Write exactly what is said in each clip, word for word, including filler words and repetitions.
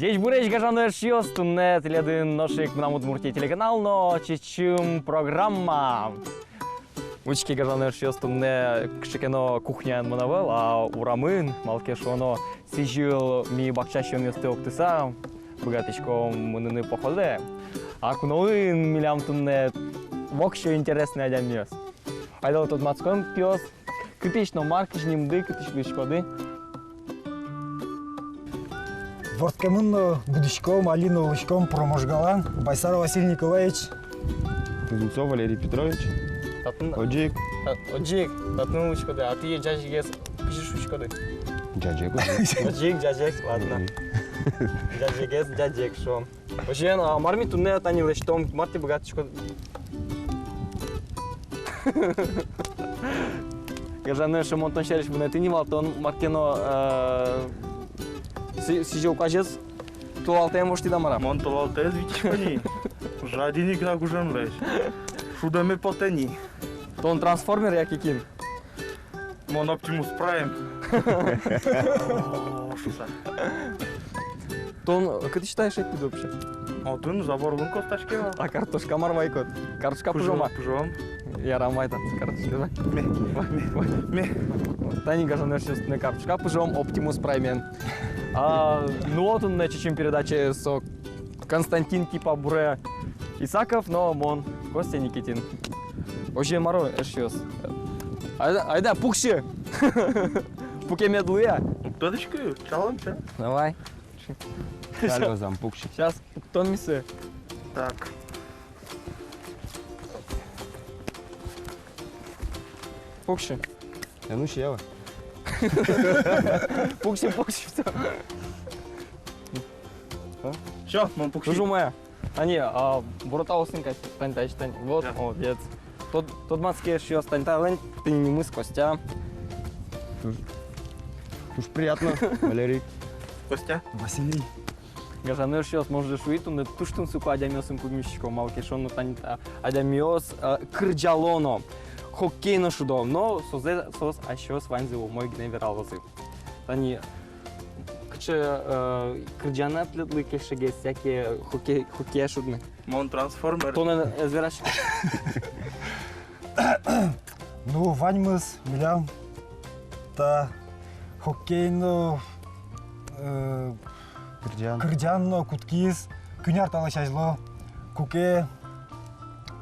Ӟечбуресь, гажано эшъёс, туннэ тӥледын нош ик «Мынам Удмуртие» телеканал но «Чечым» программа. Учке, гажано эшъёс, туннэ кыӵе ке но кухняын мон ӧвӧл, а урамын, малы ке шуоно, сӥзьыл ми бакча сиёнъёсты октыса, быгатӥськом мыныны походэ. А куноын милям туннэ воксё интересной адямиос. Айдолэ тодматском, пиос. Кытысь но мар, кызьы нимды, кытысь луиськоды? Вордскемын но будӥськом, али но улӥськом Пуроможгалан. Байсаров Василий Николаевич. Кузнецов Валерий Петрович. Татын. Озьы ик. Та-, озьы ик. Татын улӥськоды. А тӥ ӟазегес кызьы шуиськоды? Ӟазег. Озьы ик, ӟазег, ладно. Мгм. Ӟазегес ӟазег шуом. Озьыен, а мар ми туннэ тани лэсьтом, мар тӥ быгатӥськоды? Гажано эшъёс, мон тон сярысь вунэтӥ ни вал, тон мар ке но, э, сӥ-, сӥзьыл куазез толалтэ воштӥд-а, мар-а? Мон толалтэ витисько ни. Жадиник на гужемлэсь. Шудэме потэ ни. Тон трансформер яке кин? Мон Оптимус Прайм. О, шуса. Тон кытысь тае шедьтӥд вообще? Отын забор вылын костаське вал. А картошка мар вайкод? Картошка пыжом-а? Пыжом. Ярам, вай татын картошка, вай. Ме, ме, ме. Тани, гажано эшъёс, туннэ картошка пыжом Оптимус Праймен. А, ну вот он, на «Чечым» передачае со Константин типа буре Исаков, но мон Костя Никитин. Озьы мар, эшъёс? Айда, айда, пуксьы! Пукемед луэ-а? Тодӥсько, чалом, ча. Давай. Чалозам, пуксьы. Щас пуктом ми сое. Так. Пуксьы. Я, ну, сияло. Пуксьы, пуксьы, всё. Всё, мон пуксьы. Туж умой. Тани, а, бордъёсын кадь, тани, тани, тани. Вот, да. Молодец. Тод-, тодматске, эшъёс, тани, тани, тӥни нимыз Костя. Туж, туж приятно, Валерий. Костя. Василий. Гажано эшъёс, мон же шуи, туннэ туж тунсыко адямиосын пумиськиськом, малы ке шуоно, тани та адямиос, э, кырӟало но, хоккей но шудо, но созэ, соос асьсэос ваньзэ умой гинэ вералозы. Тани кыӵе, э, кырӟанъёс тӥледлы кельшегес, яке хоккей, хоккея шудыны? Мон трансформер. Тон эн, эн вераськы. Ну, ваньмыз милям та хоккей но, э, кырӟан. Кырӟан но кутскиз куинь ар талэсь азьло, куке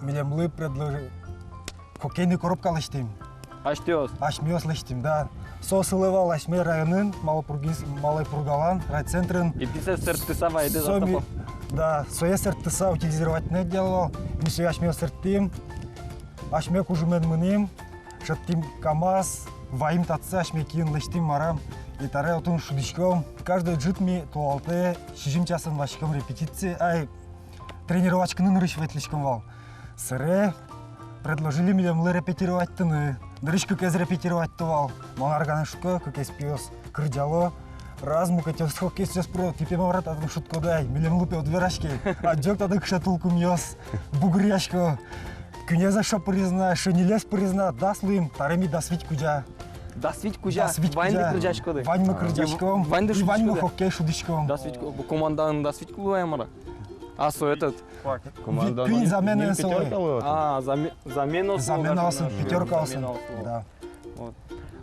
милемлы предложи-, хоккейный коробка лэсьтӥм. Асьтэос? Асьмеос лэсьтӥм, да. Со сылэ вал асьме районын, Малопургис-, Малой Пургалан, райцентрын. И тӥ сое сэрттыса вайиды, со ми-, да, сое сэрттыса утилизировать но ӧй вал. Ми сое асьмеос сэрттӥм, асьме кужымен мынӥм, шедьтӥм КамАЗ, ваим татчы, асьме киын лэсьтӥм, мар-а. И табере отын шудӥськом. Каждый ӝыт ми толалтэ сизьым часын васьком репетицие, ай, тренироватьскыны нырысь ветлӥськом вал. Сэре предложили милемлы репетироватьтыны. Нырысь кыкез репетироватьто вал. Мон арганэн шудӥсько, кыкез пиос кырӟало. Раз мукетъёс хоккеистъёс пыро, тӥ пе мар-а татын шудӥськоды ай, милемлы пе уд вераське. Адӟог, татын кыӵе тулкымъёс бугыръясько. Куинез эшшо пыриз на, эшшо ньылез пыриз на, дас луим, табере ми дас вить кузя. Дас вить кузя? Дас вить кузя. Ваньды кырӟаськоды? Ваньмы кырӟаськом. Ваньды шудӥськоды? Ваньмы хоккей шудӥськом. Дас вить ку-, командаын дас вить клуб ай, мар-а? А со этот. Команда. Куинь заменаен со. Пятёрка луэ. А, заме-, заменаосын. Заменаосын, пятёркаосын. Заменаосын. Да. Вот.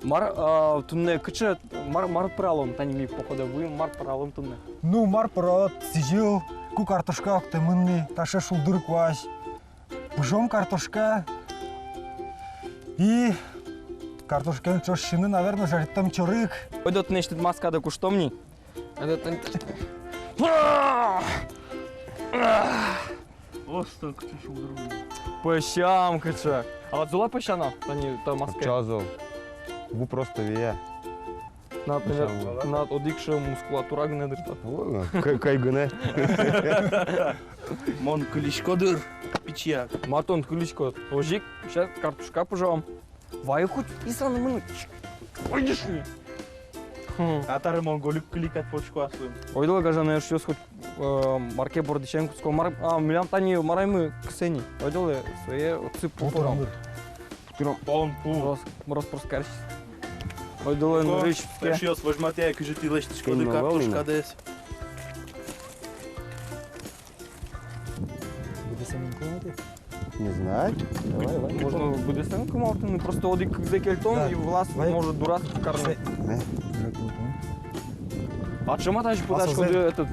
Мар, а, туннэ кыӵе, мар, мар пыралом, тани ми походэ вуим, мар пыралом туннэ? Ну, мар пырод, сӥзьыл ку картошка октэмын ни, таӵе шулдыр куазь. Пыжом картошка. И картошкаен ӵош сиыны, наверно, жаритэм чорыг. Ойдо тынэсьтыд маскадэ куштом ни. Ойдо тын. Остэ, кыӵе шулдыр. Пӧсям кыӵе. А вот зол-а пӧсяна, тани та маска? Ча, зол. Ву просто вия. Над, наверно, над одӥг сыӵе мускулатура гинэ дыр татын. О, кай, кай гинэ. Мон кылисько дыр, пичияк. Мар тон кылиськод? Озьы ик, щас картошка пыжом. Вай хоть исаны мыны. Ой, дыши. Хм. А табере мон гольык кыли кадь почко аслым. Ойдолэ, гажано эшъёс, хоть, э, мар ке бордысен кутско, мар, а, милям тани мар ай мы кысэ ни. Ойдолэ, сое отсы пу. Пу, пу. Пу. Тон пу. Рос-, рос-прос карись. Ойдолэ нырысь. Эшъёс, возьматэ, кызьы тӥ лэсьтӥськоды картошкадэс. Не знаю. Давай, давай. Можно быдэстэм кымалтыны, просто одӥг кыкзэ кельтон, да, и власть, давай, может дурак карны. Э. А чем-то ещё потаськоды этот.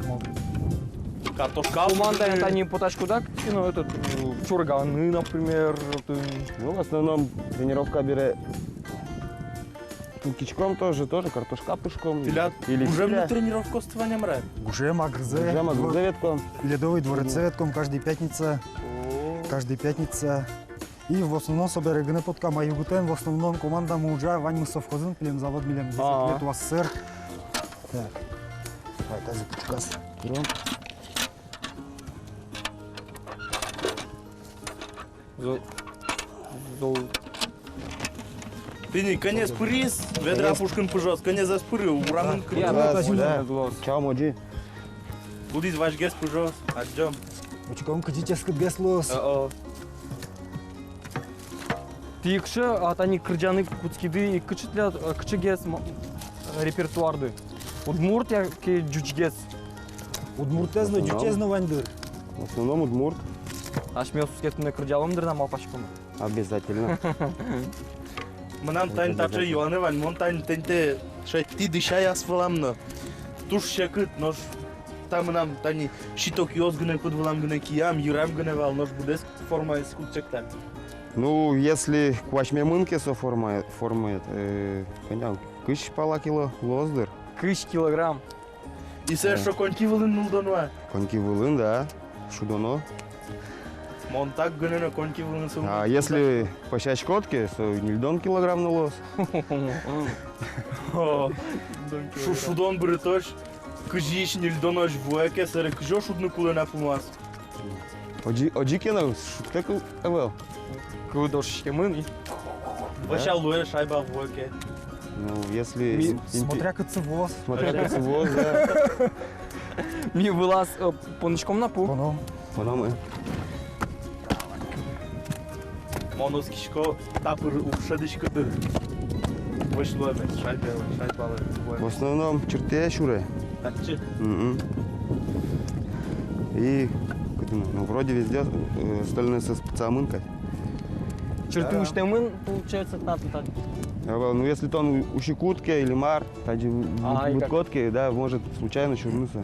Картошка. Командаен тани потаськоды-а, ну, этот, э, чорыганы, например, ты. Ну, в основном тренировка бере пукиськом тоже, тоже картошка пукиськом. Тӥляд или гужем тӥляд тренировкаосты вань-а, мар-а? Гужем, Агрызэ. Гужем, Агрызэ ветлӥськом. Ледовый дворецэ ветлӥськом каждый пятница. О. Каждый пятница. И в основном собере гинэ потӥськом, а югытэн в основном командамы ужа, ваньмыз совхозын, пилемзавод милемыз. А. Летуассэр. Так. Давай, тазьы пушказ. Берём. Зол-, зол-. Тӥни кӧня пыриз, ведра пушкын пыжоз, кӧня ӧз пыры, урамын кырӟа. Да, да. Чао, Моджи. Кудӥз вазьгес пыжоз, адӟом. Учком, кызьы ческытгес луоз. О-о. Тӥ кыӵе, а, тани кырӟаны кутскиды, кыӵе тӥляд, а, кыӵегес ма-, репертуарды? Удмурт яке ӟучгес? Удмуртэз но, ӟучез но вань дыр. В основном удмурт. Асьмеос кытын но кырӟалом дыр на, малпаськом. Обязательно. Мынам тани таӵе юаны вань, мон тани тэнтэ шедьтӥ, дӥсяй ас вылам но. Туж секыт, нош та мынам тани щитокъёс гинэ, пыд вылам гинэ киям, йырам гинэ вал, нош быдэс формаез кутске та. Ну, если куасьмемын ке со форма, формаед, э, кӧня, кызь пала кило луоз дыр. Кызь килограмм. И сое эшшо коньки вылын нуллоно-а? Коньки вылын, да. Шудоно. Мон так гинэ но коньки вылын сое. А если пӧсяськод ке, со ньыльдон килограмм но луоз. О, шу-, шудон бырытозь, кызьысь ньыльдонозь вуэ ке, сэре кызьы шудны кулэ на пумаз. Одӥ-, одӥг ке но шудтэк ӧвӧл. Кылдоз шкемын и. Вӧсялэ шайба вуэ ке. Ну, если ми-, ин-, ин-, смотря кытсы вуоз. Смотря кытсы вуоз, да. Ми вылаз, э, поныськом на пу. Поном. Поном, э. Мон оскисько, та пыр уг шӧдӥськы дыр. Вӧсь луэ, шайба, шайба луэ. В основном чыртые сюре. Татчы? Мгм. И кытын, ну, вроде везде, э, остальное со спецамын кадь. Чырты усьтэмын, получается, татын, татын. А, ну, если тон у-, усьыкуд ке или мар, тадзи в-, а, в-, и как? Быдкод ке, да, может случайно сюрыны со.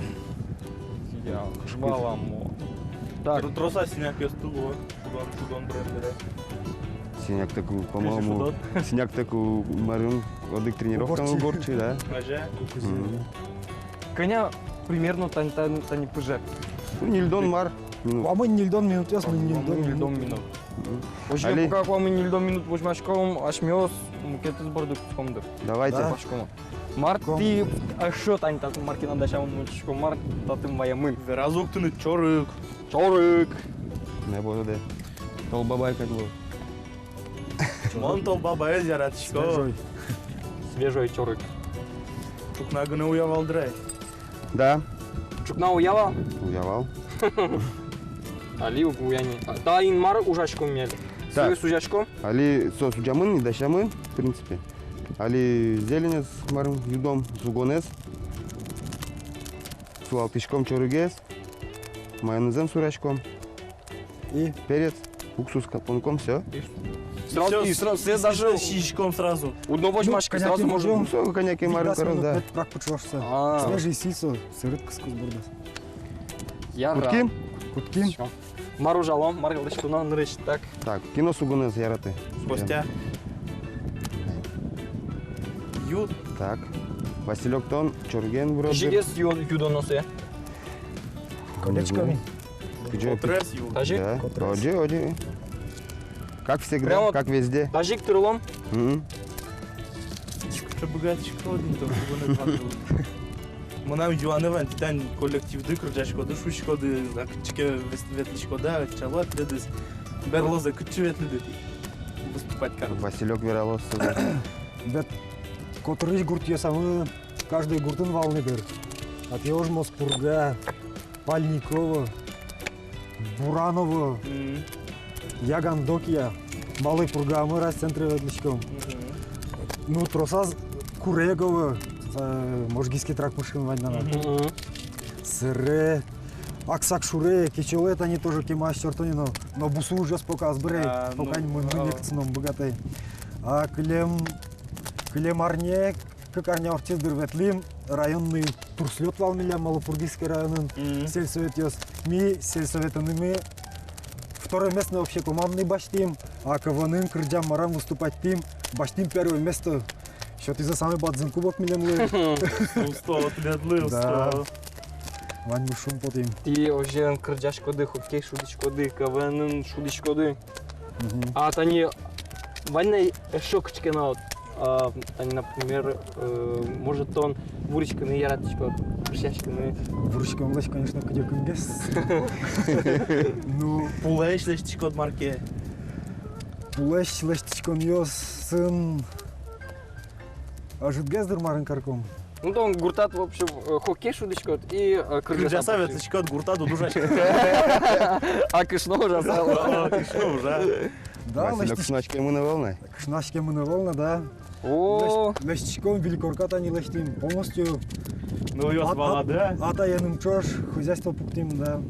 Я, валамон. Так. Тро-, трос-а синякъёсты луэ? Шудон, шудон дырын бере. Синяк-то, по-моему, синяк-то, марым, одӥг тренировкаын уг ортчы, да? Мгм. Кӧня примерно тани, тани, тани пыже? Ну, ньыльдон мар минут. Куамын ньыльдон минут, ясно, ньыльдон минут. Мгм. Озьы али пока куамын ньыльдон минут возьмаськом, асьмеос мукетыз борды кутском дыр. Давайте. Да. Пашком. Мар тӥ, а, эшшо тани татын мар ке но дасямын, мон учкисько, мар татын ваемын. Вераз ук тыныд чорыг. Чорыг. Не, боже, да. Тол бабай кадь луоз. Мон тол бабаез яратӥсько. Свежой. Свежой чорыг. Ӵукна гинэ уя вал дыр ай. Да. Ӵукна уя вал? Уя вал. Али уг уя ни. А, та инмар ужаськом ми али. Так. Сое сузяськом. Али со сузямын ни, дасямын, в принципе. Али зеленез, марым, юдом, сугонэз. Сулалтӥськом чорыгез. Майонезэн сураськом. И? Перец, уксус капонком, всё. И сразу, и сразу, и сразу, даже сиськом сразу. Уд но возьмаськы, ну, сразу можно. Ну, всё, кӧня ке мар кароз, да. Пыӵ-пыӵ шуо. А. Свежий сӥ со, сырыт кыскоз бордаз. Яра. Кутским? Кутским. Всё. Мар ужалом, мар ужалом, нырысь, так. Так, кин но сугонэз яратэ? Костя. Юд. Так. Василёк, тон чорыген вырод. Кызьыгес ю-, юдоно сое? Колечками. Кызьы? Котрес ю. Тазьы? Да. Котрес. Озьы, озьы. Как всегда, прямо как везде. Тазьы ик тырылом. Мгм. Чик-, чик-, быгатӥсько, один тоже, вон это. Мынам юанэ вань, тӥ тани коллективды кырӟаськоды, шуиськоды, а кытчы ке вес-, ветлӥськоды-а, чалад тӥледыз. Берлозэ кытчы ветлӥды тӥ выступать карыны? Василёк вералоз сое. Вет котырысь гуртъёсамы, каждый гуртын вал ни дыр. Отӥ Ожмос, Пурга, Пальниково, Бураново, мгм, Ягандокия, Малой Пургаямы, райцентре ветлӥськом. Мгм. Ну, тросаз Курегово, э, Можгинский тракт мышкын вань на. Мгм. Сэре Аксак шуре, Кечолэ тани тоже кема ас сёртоно, но, но бусы ужъёс пока ӧз быре, а, пока ну, мон, а, мынэкцыны ум быгатэ. А кылем, кылем арня, кык арня ортчиз дыр, ветлӥм, районный турслёт вал милям Малопургинский районын, мгм, сельсоветъёс. Ми сельсоветын ми второй место вообще командный басьтӥм, а КВН-ын кырӟам-марам выступать карим, басьтӥм первой место. Сётӥзы самой бадӟым кубок милемлы. Усто, тӥледлы усто. Да. Ваньмыз шумпотӥм. Тӥ озьыен кырӟаськоды, хоккей шудӥськоды, КВН-ын шудӥськоды. Мгм. А тани вань на эшшо кыӵе ке но, а, тани, например, э, может, тон вуриськыны яратӥськод, кырӟаськыны? Вуриськонлэсь, конечно, кыдёкынгес. Ну, пулэсь лэсьтӥськод мар ке? Пулэсь лэсьтӥськонъёсын ӧжытгес дыр, марын карком. Ну, тон гуртад, в общем, э, хоккей шудӥськод и, э, кырӟаса ветлӥськод, гуртад уд ужаськы. А кышно ужаса. А, кышно ужа. Да, Василёк, лэсьтӥсь-, кышнояськемын ӧвӧл на? Кышнояськемын ӧвӧл на, да. О. Лэсь-, лэсьтӥськом виль корка тани лэсьтӥм полностью. Ну, ат-, ат-, валады. Атаеным ӵош хозяйство пуктӥм, да.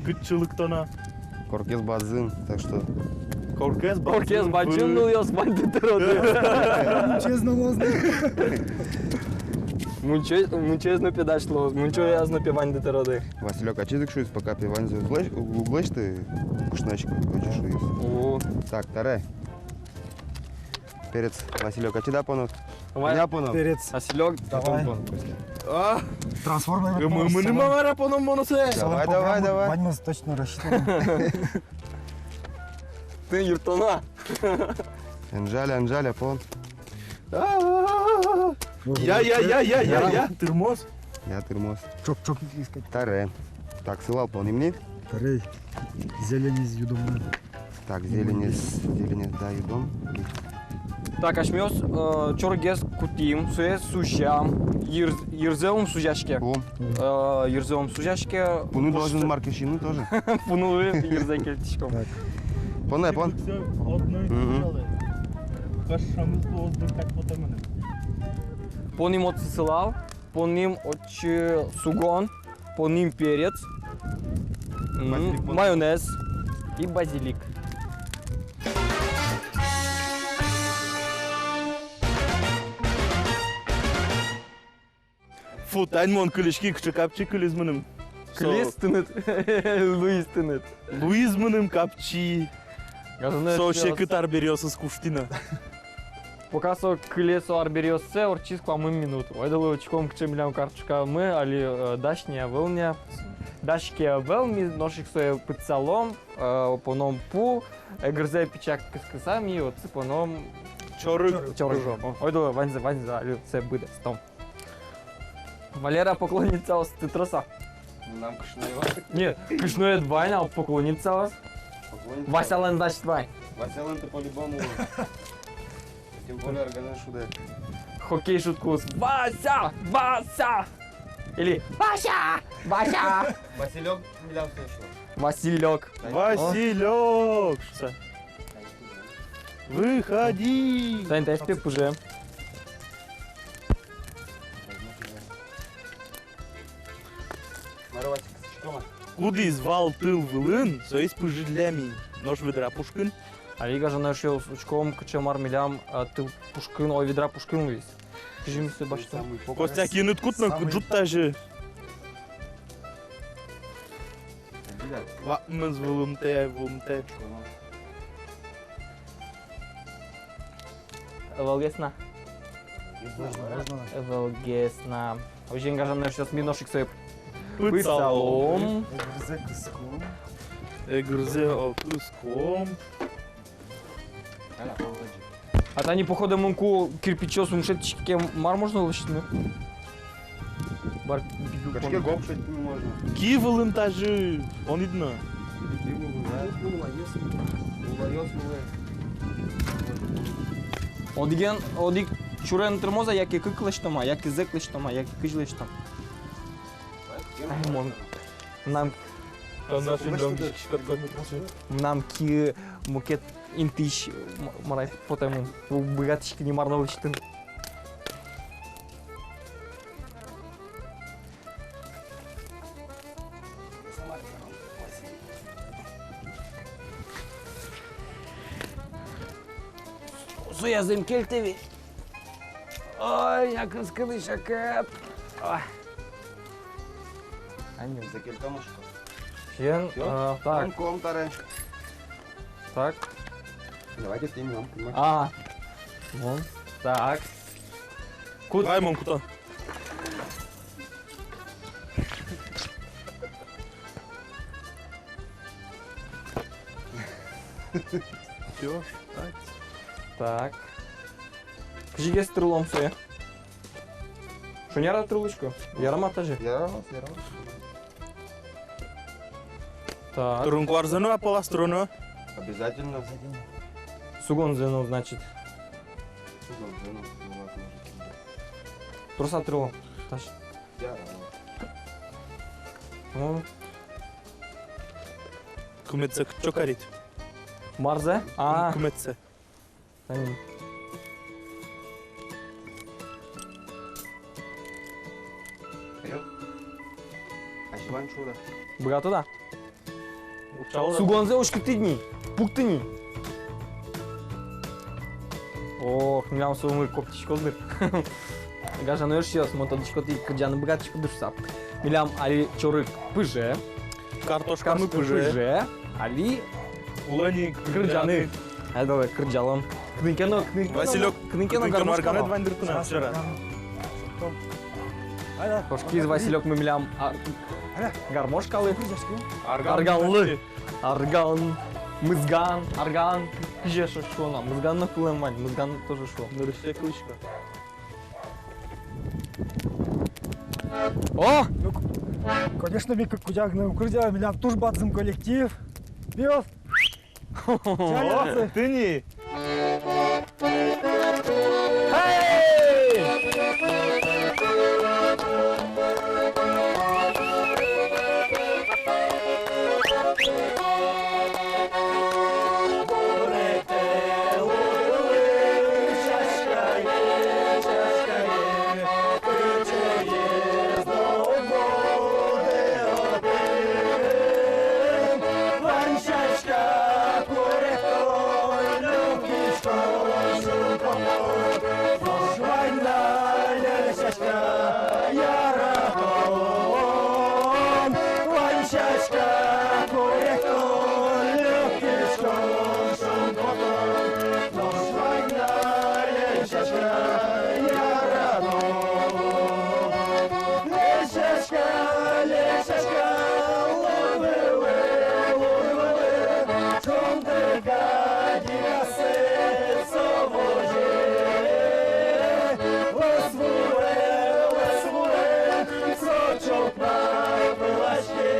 Кытчы лыктоно? Коркаез бадӟым, так что. Коркаез бадӟым. Коркаез бадӟым, нылъёс, ваньды тыроды. Мунчоез но луоз на. Мунчо-, мунчоез но пе дась луоз, мунчояз но пе ваньды тыроды. Василёк ачиз ик шуиз, пока пе ваньзэ уг лэсь-, уг лэсьты, кышнояськод, ачиз шуиз. О. Так, таре. Перец, Василёк, ачид-а понод? Вань. Кӧня понод? Перец. Василёк, давай. Тон пон, Костя. А? Трансформер. Э, мы, мы не мамара поном моносэ. Давай, давай, давай. Ваньмыз точно рассчитан. Тӥ юрттоно. Анжаля, Анжаля, пон. А. Я, я, я, я, я, я. Тырмоз. Я, тырмоз. Чоп, чоп, искать. Таре. Так, сылал понӥм ни. Таре. Зеленез юдом. Так, зеленез, зеленез, да, юдом. Так, асьмеос, э, чорыгез кутӥм, сое сузям, йыр-, йырзэ ум сузяське. Ум. Э, йырзэ ум сузяське. Пуны должен мар ке сиыны тоже. Пуны йырзэ кельтӥськом. Так. Пон на, пон. Мгм. Понӥм отчы сылал. Понӥм отчы сугон, понӥм перец, м, базилик, майонез и базилик. Фу, тань мон кылиськи, кыӵе капчи кылиз мыным. Кылиз тыныд, луиз тыныд. Луиз мыным капчи. Со секыт арбериосыз куштӥ на. Пока со кыле со арбериоссэ, ортчиз куамын минут. Ойдолэ учком, кыӵе милям картошкамы, али, э, дась ни, ӧвӧл ни. Дась ке ӧвӧл, ми нош ик сое пытсалом, э, поном пу, эгырзэ пичак кыскыса, ми отчы поном чорыг. Чорыг. О, ойдолэ, ваньзэ, ваньзэ али сое быдэстом. Валера, поклонницаосты трос-а? Мынам кышное вань. Не, кышноед вань, а поклонницаос? Поклонница. Васялэн, значит, вань. Васялэн-то по-любому вань. Тем более арганэн шудэ. Хоккей шудкуз. Вася! Вася! Или Вася! Вася! Василёк, милям слышал. Василёк. Василёк! Выходи! Тань, тань, пе пыже. Кудӥз вал тыл вылын, соиз пыжиллям ини. Нош ведра пушкын. Али, гажано эшъёс, учком, кыӵе мар милям, а, тыл пушкын, ой, ведра пушкын луиз. Кызьы ми сое басьтом? Костя, киныд кутны, кыӵе ӝут тазьы. Ватмыз вылымтэ, вылымтэ. Ӧвӧлгес на. Ӧвӧлгес на. Озьыен, гажано эшъёс, ми нош ик сое пытсалом. Пытсалом. Эгырзэ кыском. Эгырзэ, о, кыском. А тани, походу, мынку кирпичъёс ум шедьтӥське, мар можно лэсьтыны? Бар, кыӵе ке гоп шедьтыны можно. Ки вылын тазьы, он идно. Ки вылын, да. Улаёс вылын. Одӥген, одӥг чурен тырмоз-а, яке кык лэсьтом-а, яке зӧк лэсьтом-а, яке кызьы лэсьтом? Ай, мон. Мынам. Мынам ки мукет интыысь м-, мар ай потэмын. Уг быгатӥськы ни мар но лэсьтыны. Язэм кельтэ ведь. Ой, я кыскыны секыт. Ой. Ани. Закельтом ушко. Сиен, всё? А, так. Ком, ком, таре. Так. Давайте ты нам. А. Вон. Так. Кут. Давай, мон куто. Всё, так. Так. Кызьы гес тырылом сое? Шонер-а тырылӥсько? Ярам-а тазьы? Ярам, ярам. Так. Тырыны куарзэ но, а палаз тырыны? Обязательно. Сугонзэ но, значит. Сугонзэ но, ну ладно. Трос-а тырылом? Тазьы. Ярам. Ну. Куметсэ кытчы карид? Марзэ? А. Куметсэ. Тани. Алло. Азьлань шура. Быгатод-а? Учкы. Сугонзэ учкы тӥни. Пукты ни. Ох, милям сомы коптӥськоз дыр. Гажано эшъёс, мон тодӥсько, тӥ кырӟаны быгатӥськоды шуса. Милям али чорыг пыже. Картошкамы пыже. Пыже. Али кырӟаны. Кырӟаны. Айда, давай, кырӟалом. Кытын ке но, кытын ке но, Василёк, кытын ке но, кытын ке но гармошка. Арганэд вань дыр тынад, шара. Кошкиз Василёкмы милям, а, гармошкалы. Арган. Арганлы. Арган. Мызган. Арган. Кызьы шуоно? Мызган но кылэм вань. Мызган тоже шуо. Нырысьсэ кылӥсько. О! Ну, к-, конечно, ми к-, кудягны укырӟа, милям туж бадӟым коллектив. Пиос! О, тӥни! Эй! Яратон, вань сяська, куректон, лёгкий шон, шон потон, нош вань на лэсяська, яратон. Лэсяська, лэсяська, луд вылэ, луд вылэ, шонтэ кадь ик ассэ со возе. Лыз вылэ, лыз вылэ, со ӵукна пылаське,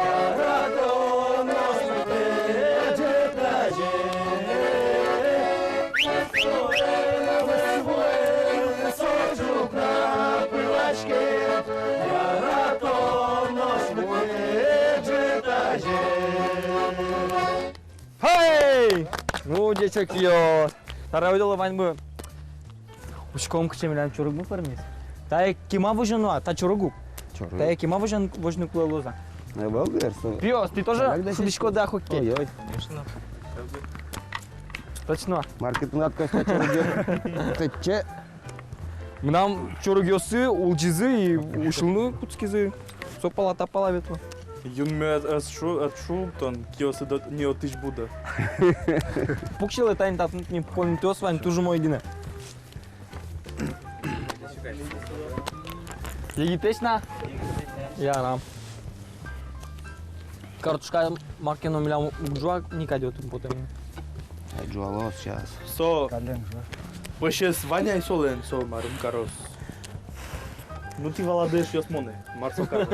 яратон нош лыктэ ӝытазе. Лыз вылэ, лыз вылэ, со ӵукна пылаське, яратон нош лыктэ ӝытазе. Хей! Ну, ӟечок, ё. Тара ойдолэ ваньмы. Учком, кыӵе милям чорыгмы пӧрмиз. Тае кема возёно-а, та чорыг ук? Чорыг. Тае кема возён-, возьыны кулэ луоз-а? Э, вал дыр со. Пиос, тӥ тоже шудӥськоды-а, хоккей? Ой-ой. Конечно. Точно. Маркетинг от Костя чорыгъёс. Тэтче. Мынам чорыгъёсы улӟизы и усьылыны кутскизы. Со пала, та пала ветло. Юнме ӧз шу, ӧз шу, тон киосы до-, ни отысь будо. Пуксьылэ тани татын, тӥни пуконэтъёс вань, туж умой гинэ. Егитэсь на? Ярам. Картошка маке но милям уг ӝуа ни кадь, отын потэм. Ай, ӝуало сейчас. Со. Каллен ӝуа. Пӧсез вань ай солэн, со мар ум кароз. Ну, тӥ валады, эшъёс, монэ, мар со кароз.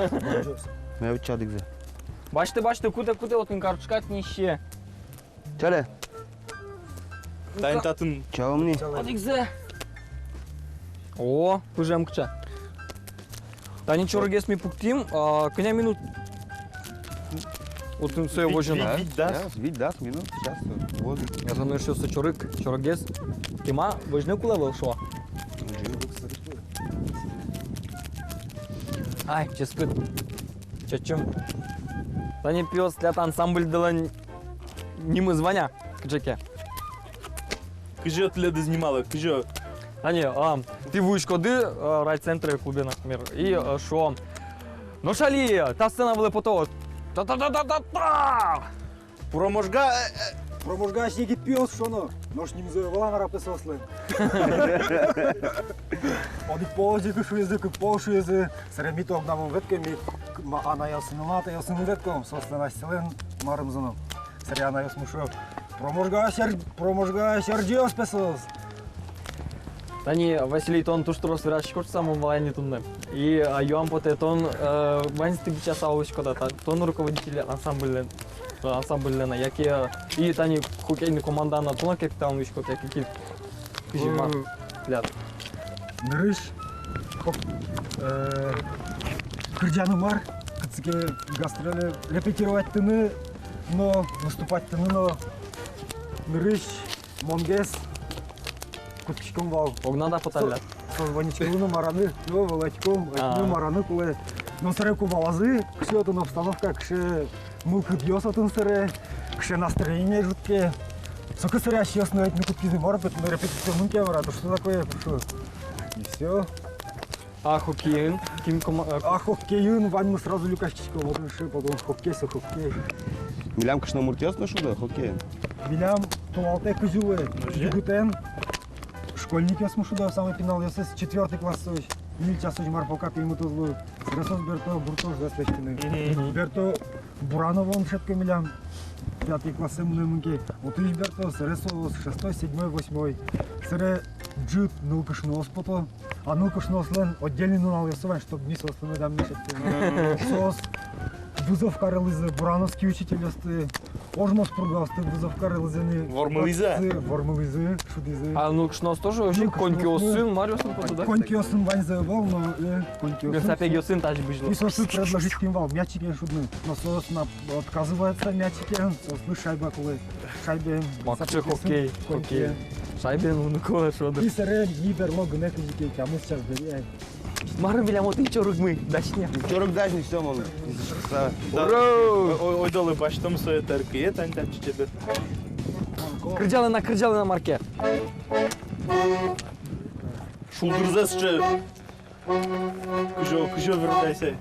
Мэ учадыгзэ. Басьты, басьты, кутэ, кутэ, отын картошка тӥни сие. Чале. Тани татын. Чалымни. Одӥгзэ. О, пыжем кыӵе. Тани чорыгес ми пуктӥм, а, кӧня минут? Отын сое возьыны. Вить, вить, дас. Вить, дас минут, сейчас вот. Я думаю, что со чорыг, чорыгес кема возьыны кулэ ӧвӧл, шуо. Ай, ческыт. Чечым. Тани, пиос, тӥляд ансамбльдылэн нимыз вань-а кыӵе ке? Кызьы тӥледыз нимало, кызьы? Ани, а, тӥ вуиськоды, а, райцентре, клубе, например, и, а, шуо: «Нош али та сцена вылэ потоз». Та-та-та-та-та-та! Проможга, э, э, Проможга ас егит пиос шуоно. Нош нимзы ӧвӧл, а, мар-а, пе, соослэн. Одӥг пол озьы ик шуизы, кык пол шуизы. Сэре ми то огнамы ум ветлӥське, ми к-, ма-, анайёсыным, атайёсыным ум ветлӥськом, соослэн асьсэлэн марымзы но. Сэре анайёсмы шуо: «Проможга сер-, Проможга сярӟиос, пе, соос». Тани, Василий, тон туж трос вераськиськод шуса, мон валай ни туннэ. И, а, юам потэ: тон, э, ваньзэ бичаса улӥськод-а, та-, тон руководитель ансамбльлэн, э, ансамбльлэн-а, яке, э, и тани хоккейный командаын-а тон-а капитан луиськод, яке кин? Кызьы, мар, мгм, тӥляд? Нырысь, хок-, э, кырӟаны мар, кытчы ке гастроле, репетировать карыны но, выступать карыны но, нырысь монгес кутскиськом вал. Огнад-а поталляд? Со-, созвонить карыны но, мар-а ни, но, валаськом, а, мар-а ни кулэ. Но сэре ку валазы, кыӵе отын обстановка, кыӵе мылкыдъёс отын сэре, кыӵе настроение ӝутске. Соку сэре асьсэос но ӧтьыны кутскизы, мар, пе, ну, репетиция мынэ ке, мар-а, то что такое, то что. И всё. А хоккейын? Кин кома-, э, а хоккейын ваньмы сразу люкаськиськом, вот ещё потом хоккей, со хоккей. Милям кышномуртъёс но шудо хоккейын. Милям толалтэ кызьы луэ, озьы, егитэн школьникъёсмы шудо, самой пиналъёсыз, четвёртый классозь, ньыль часозь мар, пока пеймыт уз лу. Сэре соос берто, гуртозь лэсьтыны. Мгм. Берто Бурановоын дышетске милям, пятый классэ мынэмын ке. Отысь берто, сэре соос шестой, седьмой, восьмой. Сэре ӝыт нылкышноос пото. А нылкышноослэн отдельный нуналъёссы вань, чтоб ми соослы медам мешать карыны. Соос вызов карылӥзы Бурановский учительёсты, Ожмос Пургаосты вызов карылӥзы ни. Вормылӥзы? Вормылӥзы, шудӥзы. А нылкышноос тоже озьы ик, нылкышноос конькиосын, маръёсын потэ, да? Конькиосын ваньзы ӧвӧл, но, э, конькиосын. Велосипедъёсын тазьы бызьыло. И соослы предложить карим вал мячикен шудыны. Но соос на-, отказываются мячикен, соослы шайба кулэ. Шайбаен. Ма, кыӵе хоккей, хоккей. Шайбаен луыны кулэ, шуод. И сэре ми берло гинэ кызьы ке, тямыс час бери ай. Мар милям отын, чорыгмы дась ни? Чорыг дась ни, всё, мон. Да. Ура! Ой, ойдолэ басьтом сое, тэркые, тань татчы чебер. Кырӟалэ на, кырӟалэ на, мар ке. Шулдырзэ сыӵе. Кызьы, кызьы вырдайсэ.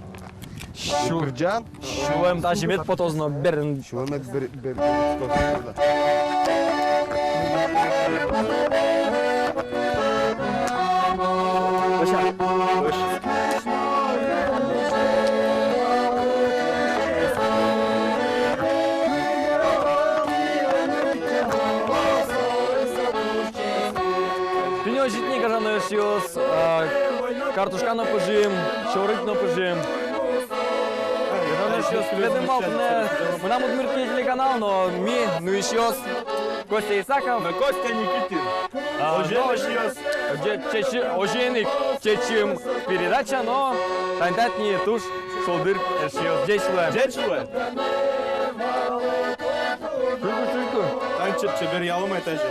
Сю-, кырӟан? Сюлэм тазьы мед потоз но, берын. Сюлэмед бер-, бер-, бер-, Тӥни озьы ик ни, гажано эшъёс, а, картошка но пыжим, чорыг но пыжим. Гажано эшъёс, тӥледын вал туннэ «Мынам Удмуртие» телеканал но ми, нуисьёс, Костя Исаков но Костя Никитин. А, озьы но эшъёс, озьы, чечы-, озьы ик «Чечым» передача но тани татын туж шулдыр эшъёс. Ӟеч луэ. Ӟеч луэ. Чуйку, чуйку. Тани чебер ялом ай тазьы.